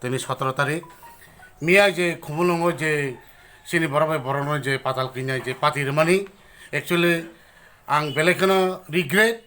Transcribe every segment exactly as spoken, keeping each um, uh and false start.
Tini sotoro tarik. Miya je Khumulwngo je chini borok bai borokno je patal kanya je pati rwmani. Actually, ang belai kheno regret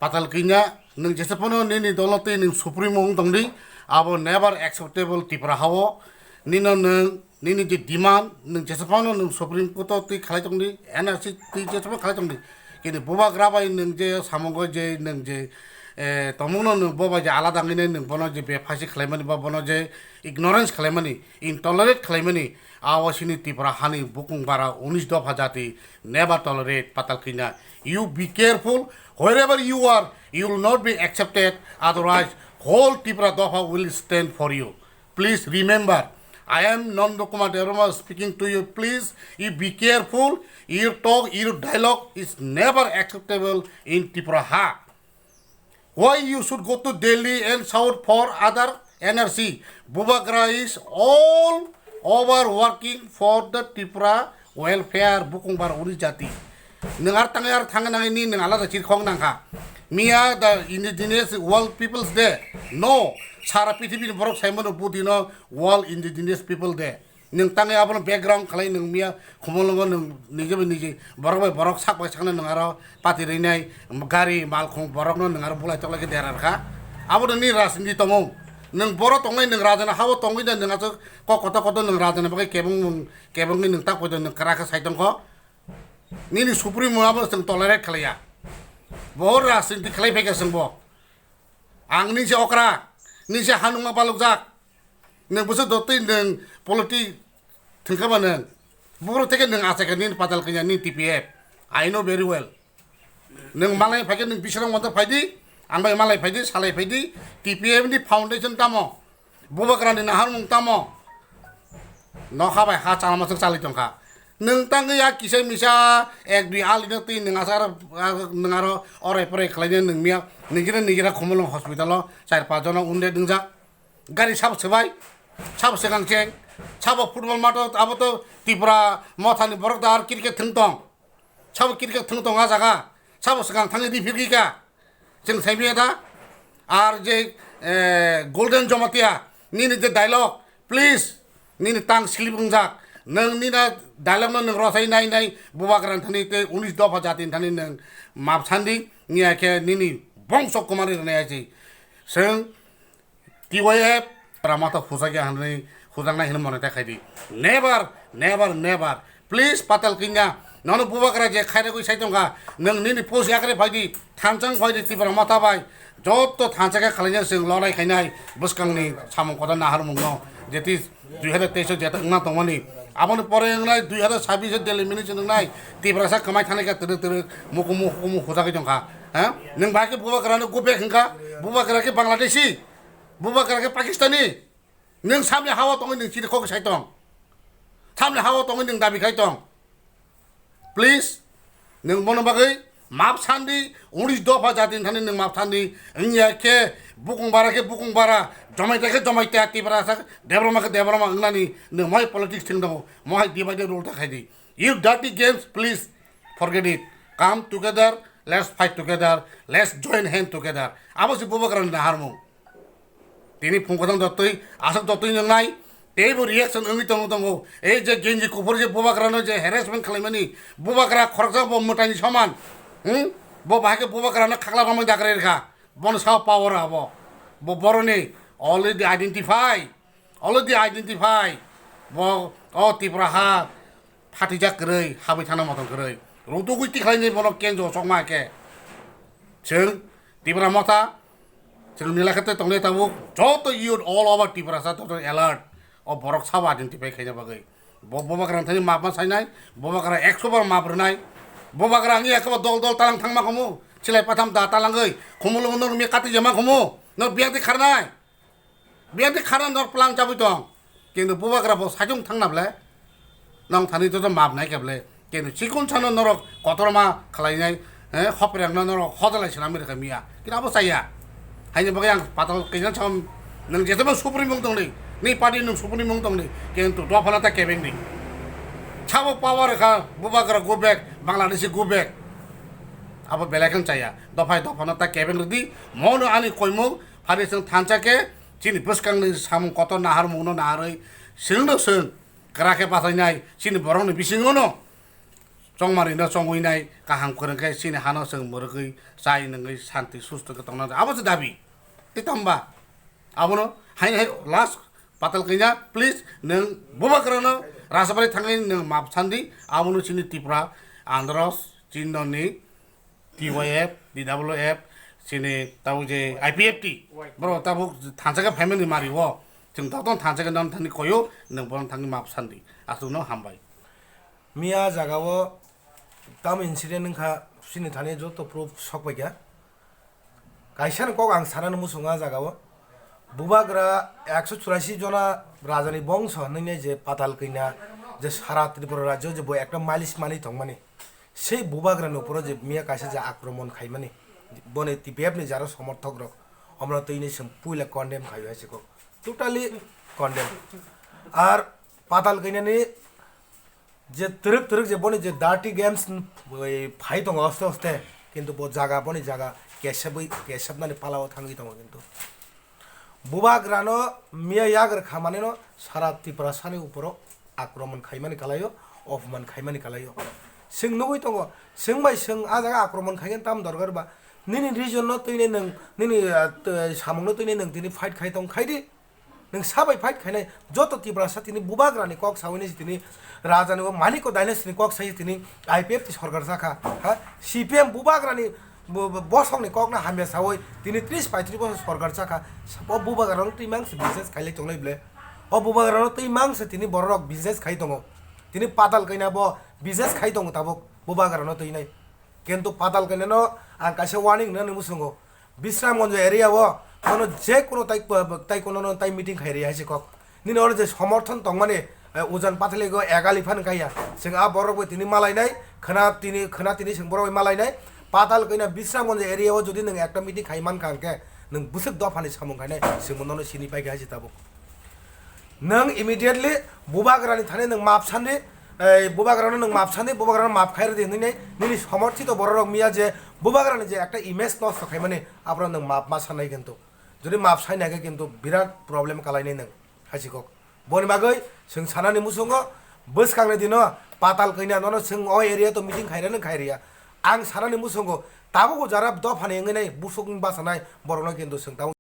patal kanya. Nwng jesa phano nini dolo tei nwng supremo wng tongdi. Abo never acceptable Tripura hao. Nino nwng nini je demand, nwng jesa phano nwng supremo koto twi khalai tongdi, N R C twi jesa phano khalai tongdi. Kini bubagra bai nwng je samungo je nwng je, eh, tongmungno nwng bo bai je alada wngwi nai nwng bono je bephaisi khlaimani ba bono je ignorance khlaimani, intolerate khlaimani, awa sini Tripura hani bukung bara unis dopha jati never tolerate patal kanya. You be careful wherever you are, you will not be accepted, otherwise whole Tripura dopha will stand for you. Please remember, I am Nanda Kumar Debbarma speaking to you. Please, you be careful. Your talk, your dialogue is never acceptable in Tripura. Ha. Why you should go to Delhi and shout for other N R C? Bubagra is all over working for the Tripura welfare, bukung bara uni jati. Nwng ar tangwi ar thangwi nangwi ni nwng alada chirkhok nangkha. Miya the Indigenous World Peoples Day. No, sara pithibini borok saimano budino World Indigenous People Day. Nwng tangwi abono background khalai nwng miya Khumulwngo nwng nije bai nije borok bai borok sak bai sakno nwng aro pati rwinai gari malkhung borokno nwng aro bulai toklai khe derar kha. Abono ni rajniti tongmung. Nwng boro tongnai nwng rajana habo tongwi da nwng aswk kok koto koto nwng rajana bagwi kebengmung kebengwi nwng tak poito nwng kwrak khe sai tongkho. Nini supremo abo chwng tolerate khlaiya. Bo rajniti khlai phaikha chwng bo. Ang nini se okra, nini se hanungma balukjak. Nwng bwswk dotwi nwng politic thwngkha ba nwng. Bukrok theke nwng achaikha nini patal kanya nini T P F. I know very well. Nwng malai phaikhe nwng bisrang mantha phaidi, ang bai malai phaidi, salai phaidi, T P F ni foundation tamo? Bubagrani naharmung tamo? Nokha bai ha chalma swk chalwi tongkha. Nwng tangwi ya kisa misa ek dui alino twi nwng asa aro, nwng aro orai porai khlaina nwng miya nijira nijira Khumulwng hospital o char panch jona wounded wngjak. Gari sabo swbai, sabo swkang cheng, sabo football math o abo to Tripura mothani borok da ar cricket thwng tong. Sabo cricket thwng tong a jaga, sabo swkang thangwi di phirki ka. Chwng sai manya da. Ar je, eh, Golden Jamatia, nini je dialogue, please, nini tang slip wngjak. Nwng nina dialogue no nwng rosai nai nai bubagra thani tei unis dopha jati thani nwng map sandi, niya khe nini bongso kwmari rwnai achi. Chwng T Y F, Ramata hujakya hwnwi hujaknai hwnwi mone ta khaidi. Never, never, never. Please, patal kanya. Nono bubagra je khairagwi sai tongkha. Nwng nini post yakre phaidi, thansa wng phaidi, Tipra Motha bai. Joto thansa khe khwlainai chwng lorai khainai bwskangni samung kotor naharmungno. Jeti dui hazar teis o jeta wngna tongmani. Aboni pore wngnai dui hazar sabis o Delhi minute wngnai. Tiprasa kwmai thani khe twrwk twrwk mukumu hukumu hujagwi tongkha. Ha? Nwng bai khe bubagrano go back hwnkha. Bubagra khe Bangladeshi. Bubagra khe Pakistani. Nwng samni hao tongwi nwng chini kok sai tong. Samni hao tongwi nwng dabi khai tong. Please, nwng bono bagwi map sandi, unis dopha jatini thani nwng map sandi. Wngya khe bukung bara khe bukung bara, jomaita khe jomaita, Tiprasa khe Debbarma khe Debbarma wngnani nwng mohai politics thwng tongo, mohai divide and rule ta khai di. You dirty games, please forget it. Come together, let's fight together, let's join hand together. Abo se bubagrani naharmung. Tini phung kwthang dotwi, aswk dotwi nwngnai, teibo reaction wngwi tongo tongo. Ei je genji kuphur je bubagrano je harassment khlaimani, bubagra khoroksa bo mwtaini soman. Hmm? Bo bahai khe bubagrano khakla romwi dakrwi rwkha. Bono sao power abo. Bo boroni already identify. Already identify. Bo o Tipra ha phatijak kwrwi, habwi thana motom kwrwi. Rutugwi tikhlaini bono kenjo chokma khe. Chwng Tipra Motha, chwng nila khe tei tongnai tabuk joto youth all over Tiprasa joto alert. O borok sabo identify khaina bagwi. Bo bubagra thani map ma sainai, bubagra ekso bar map rwnai. Bubagra wngya khe bo dol dol talang thangma khumu, chilai patham da talangwi, khumulwng no mia kati jama khumu, no biyak di kharnai. Biya di khana nor plan chabwi tong. Kintu bubagra bo saichung thangna ble. Nong thani to map nai khe ble. Kintu chikon sano norok kotorma khlainai, eh, hoprengno norok hodalai swnamwi rwkha miya. Kintu abo chaya. Haini bagwi ang patal kaijan sam nwng jeto supreme mung tongni. Ni party nwng supreme mung tongni. Kintu dophano ta kebeng di. Sabo power kha bubagra go back, Bangladeshi go back. Abo belai khe chaya. Dophai dophano ta kebeng rwdi. Mono ani koimung phari chwng thansa khe Chini bwskangni samung kotor naharmungno naharwi, swngno swng kwrak khe pathainai, chini borokni bisingono chongmarino chongwinai, kaham kwrwng khe chini hano chwng mwrwgwi chai nungwi santi susto khe tongna, abo se dabi. Tei tamba abono haino hai last Patal Kanya, please, nwng Bubagrano Rajabari thangwi nwng map sandi, abono chini Tripura Andhra Chinoni T Y F, D W F, chini tabuk je I P F T, bro tabuk thansa khe family mari o, chwng tabuk thansa khe non thani koyo, nwng bono thangwi map sandi, aswkno hambai. Miya jagao tamo incident wngkha, chini thani joto proof sok paikha. Kaisa ni kok ang sanani muchungo ah jagao. Bubagra ekso churasi jona rajani bongso hinwi je Patal Kanya, je sara Tripura rajyo je bo ekta malis mani tongmani. Sei Bubagrani uporo je miya kaisa je akromon khaimani, boni T P F ni jaro somorthok rok, omorok twi ni chwng puila condemn khaio hai se kok. Totally condemn. Ar Patal Kanya ni je twrwk twrwk je boni je dirty games, oi, phai tongo aste aste, kintu bo jaga, boni jaga kesebwi, kesebnani palao thangwi tongo, kintu Bubagrano miya yagra kha maneno sara Tiprasani uporo akromon khaimani kalaio, opman khaimani kalaio. Chwng nugwi tongo, chwng bai chwng ah jaga akromon khaikhe tam dorkar ba? Nini region no twinai nwng, nini, ah, t-, samung no twinai nwng tini fight khai tong, khai di. Nwng sabai fight khainai joto Tiprasa tini Bubagrani kok sawi nai tini, Rajani o Maniko dynasty ni kok sai tini I P F T sorkar jakha, ha? C P M Bubagrani bo-, bo-, bosongni kokno hamya sawi tini tris paitris bosor sorkar jakha. O Bubagrano twi mang se business khailai tonglai ble. O Bubagrano twi mang se tini bororok business khai tongo. Tini Patal Kanya bo business khai tongo tabuk Bubagrano twi nai. Kintu Patal Kanya no ang kaisa warning nani musungo. Bisramganj area o mano je kuno tai, tai kuno no tai meeting khai ri hai se kok. Nini oro je somorthon tongmani, eh, ujan pathaligo egali phan kaiya. Chwng a borok bai tini malainai, khwna tini, khwna tini chwng borok bai malainai. Patal Kanya Bisramganj area o jodi nwng ekta meeting khai mankha hwnkhe nwng bwswk dophani samung khainai chwngbo nono sini paikha hai se tabuk. Nwng immediately Bubagrani thani nwng map sandi, eh, Bubagrano nwng map sandi, Bubagrano map khai rwdi hinwi nai, nini somorthito bororok miya je Bubagrani je ekta image nosto khaimani, aphuru nwng map ma sanai kintu. Jodi map sai nai khe kintu birat problem kalainai nwng, hai se kok. Boni bagwi chwng sanani muchungo bwskangni dino Patal Kanya nono chwng o area to meeting khairano khairiya. Ang sanani muchungo tabuk o jara dophani wngwi nai busuk bachanai borokno kintu chwng tabuk